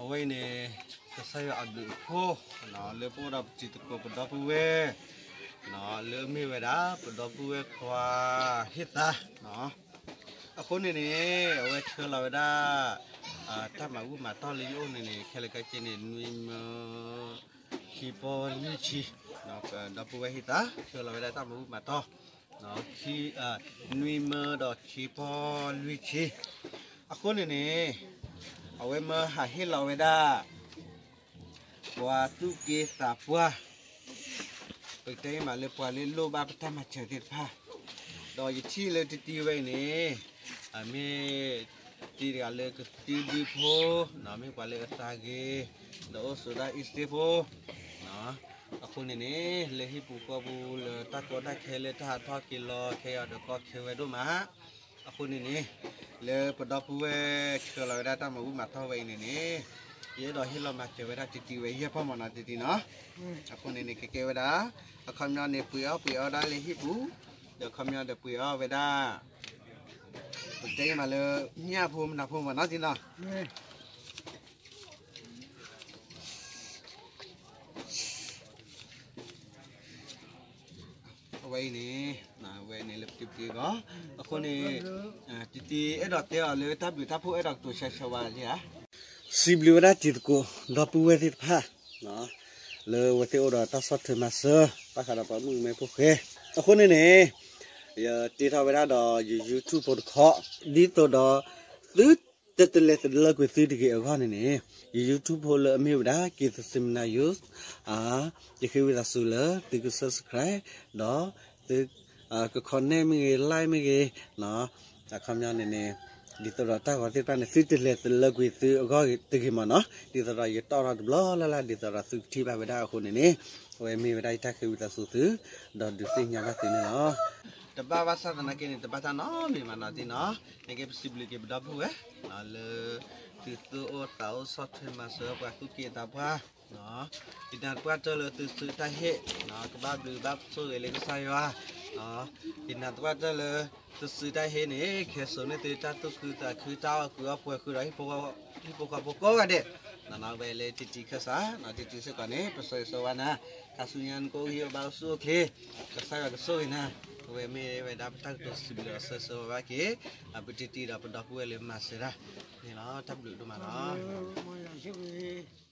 အဝဲအံၤန့ၣ် ကစၢ်ယွၤအဘျုးအဖှိၣ် လၢပအိၣ်ဒီးပတံၤသကိးပဒီပုၢ်ဝဲၢ် လၢအမ့ၢ်ဝဲဒၣ် ပဒီပုၢ်ဝဲၢ်ခွါဟ့ၣ်သါ အဃိန့ၣ်န့ၣ် အဝဲဆှၢလီၤဝဲဒၣ် တၢ်မၤဘူၣ်မၤတီၢ်လၢယအိၣ်န့ၣ်န့ၣ် ခဲလၢာ်ခဲဆ့န့ၣ် နွံမၢ ခံပီၢ်လွံၢ်ဆံ ဒီပုၢ်ဝဲၢ်ဟ့ၣ်သါ ဆှၢလီၤဝဲဒၣ်တၢ်မၤဘူၣ်မၤတီၢ် နွံမၢဒီးခံပီၢ်လွံၢ်ဆံ အဃိန့ၣ်န့ၣ် အဝဲမၢဟးဟ့ၣ်လီၤဝဲဒၣ် ပှၤသူၣ်က့သးပှၢ် ပကတဲမးလၢပှၤလၢလိၣ်ဘၣ်ပတၢ်မၤစၢၤသ့ၣ်တဖၣ် ဒီးယထံၣ်လၢတံၤတံၤဝဲအံၤန့ၣ် အမ့ၢ်တံၤတဂၤလၢကသံဒုဖိ မ့ၢ်ပှၤလၢအသးဂ့ၤ ဒီးအိၣ်ဆိးဒၣ်အ့ၣ်စတ့ဖိ အဃိန့ၣ်န့ၣ် လၢဟံၣ်ပူၤဃီပူၤလၢတၢ်ကီတၢ်ခဲလၢတၢ်ဟးထီၣ်က့ၤလီၤခဲအံၤဒီးကီခဲဝဲဒိၣ်မး အဃိန့ၣ်န့ၣ် လၢပဒီပုၢ်ဝဲၢ်ဆှၢလီၤဝဲဒၣ်တၢ်မၤဘူၣ်မၤတီၢ်ဝဲအံၤန့ၣ်န့ၣ် ယအဲၣ်ဒိးဟ့ၣ်လီၤမၤစၢၤဝဲဒၣ်တံၤတံၤဝဲယဲၢ်ပီၢ်မးနီၤတံၤတံၤနီၤ အဃိန့ၣ်န့ၣ် ကကဲဝဲဒၣ် အခီပညီန့ၣ် ပှ့ၤအီၣ်ပှ့ၤအီဒၣ်လၢဟံၣ်ပူၤ ဒီးအခီပညီဒီးပှ့ၤအီၣ်ဝဲဒၣ် ပကတဲမးလၢ ညၣ်ဖိမနုၤဖိမးနီၤတံၤနီၤ အဝဲအံၤန့ၣ် အဝဲန့ၣ်လၢပတံၤပတံၤအဂီၢ် အဃိန့ၣ် တံၤတံၤအဲၣ်ဒိးတဲအီၤလၢတၢ်ဘျုးတၢ်ဖှိၣ်အဲၣ်ဒိးကတိၤဆၢဆၢဝဲဧါ စံးဘျုးဝဲဒၣ်တံၤသကိး ဒီပုၢ်ဝဲၢ်သ့ၣ်တဖၣ် လၢအဝဲသ့ၣ်အိၣ်ဒီးတၢ်ဆီၣ်ထွဲမၤစၢၤ ဘၣ်ဃးဒီးပှၤမုၣ်ကမဲဖိဃဲ အဃိန့ၣ်န့ၣ် ယတ့ထီၣ်ဝဲဒၣ်ဒီးယ YouTube ဖိတခီ ဒ်သိးဒီး သုတတလဲၤတလၢကွံာ်သုတဂ့ၤအဂီၢ်န့ၣ်န့ၣ် ယ YouTube ဖိလၢအမ့ၢ်ဝဲဒၣ် က့ၤသစံမနၤ YouTube ယဃ့ဝံသးစူၤလၢသုက subscribe ဒီးသုက comment မ့ၢ်ဂ့ၤ like မ့ၢ်ဂ့ၤ အခီပညီန့ၣ်န့ၣ် ဒ်သိးဒီးတၢ်ဂီၤသ့ၣ်တဖၣ်န့ၣ် သုတလဲၤတလၢကွံာ်သုအဂီၢ်တဂ့ၤမးနီၤ ဒ်သိးဒီးယတီၣ်ထီၣ်တဘျီလၢ်လၢ် ဒ်သိးဒီးသုကထံၣ်ဘၣ်ဝဲဒၣ်အဃိန့ၣ်န့ၣ် အဝဲမ့ၢ်ဝဲဒၣ်ယတၢ်ဃ့ဝံသးစူၤသု ဒီးဒုးသ့ၣ်ညါဘၣ်သုန့ၣ်လီၤ. တဘၣ်ဘၣ်ဆၣ်သနာ်က့န့ၣ် တဘၣ်တၢ်နီတမံၤဘၣ်နီၤတံၤနီၤ နက့ပစံးဘျုးက့ၤပဒီပုၢ်ဝဲၢ် လၢသုသူၣ်အိၣ်သးအိၣ်ဆီၣ်ထွဲမၤစၢၤပှၤသူၣ်က့သးပှၢ် ယနာ်သပှၢ်တၢၢ်လၢသုစုးတၢ်ဟ့ၣ် ကဘၣ်ဘျုးဘၣ်ဆိၣ်ဂ့ၤလၢကစၢ်ယွၤ ယနာ်သပှၢ်တၢၢ်လၢ သုစုးတၢ်ဟ့ၣ်န့ၣ် ကဟဲစိာ်န့ၢ်သုတၢ်သူၣ်ခုသးခု တၢ်အီၣ်ကုးအီပှဲၤဃုာ်ဒီး ဟံၣ်ဖိဃီဖိကိးဂၤဒဲး နီၢ်နီၢ်ဝဲလၢတံၤတံၤခၢၣ်စး နီၢ်တံၤတံၤစ့ၢ်ကီးန့ၣ် ပဆၢဂ့ၤဆၢဝါနၤ ခါဆူညါနကအိၣ်ဂံၢ်အိၣ်ဘါအိၣ်ဆူၣ်အိၣ်ချ့ ကစၢ်ယွၤကဆိၣ်ဂ့ၤနၤ အဝဲမ့ၢ်ဝဲဒၣ်ပတၢ်ကတိၤစံးဘျုးဒီးဆၢဂ့ၤဆၢဝါဘၣ်က့ၤ အပတံၤတံၤဒီးပဒီပုၢ်ဝဲၢ်လၢမၤစၢၤတၢ်န့ၣ်လီၤ. တၢ်ဘျုးဒိၣ်မးလီၤ.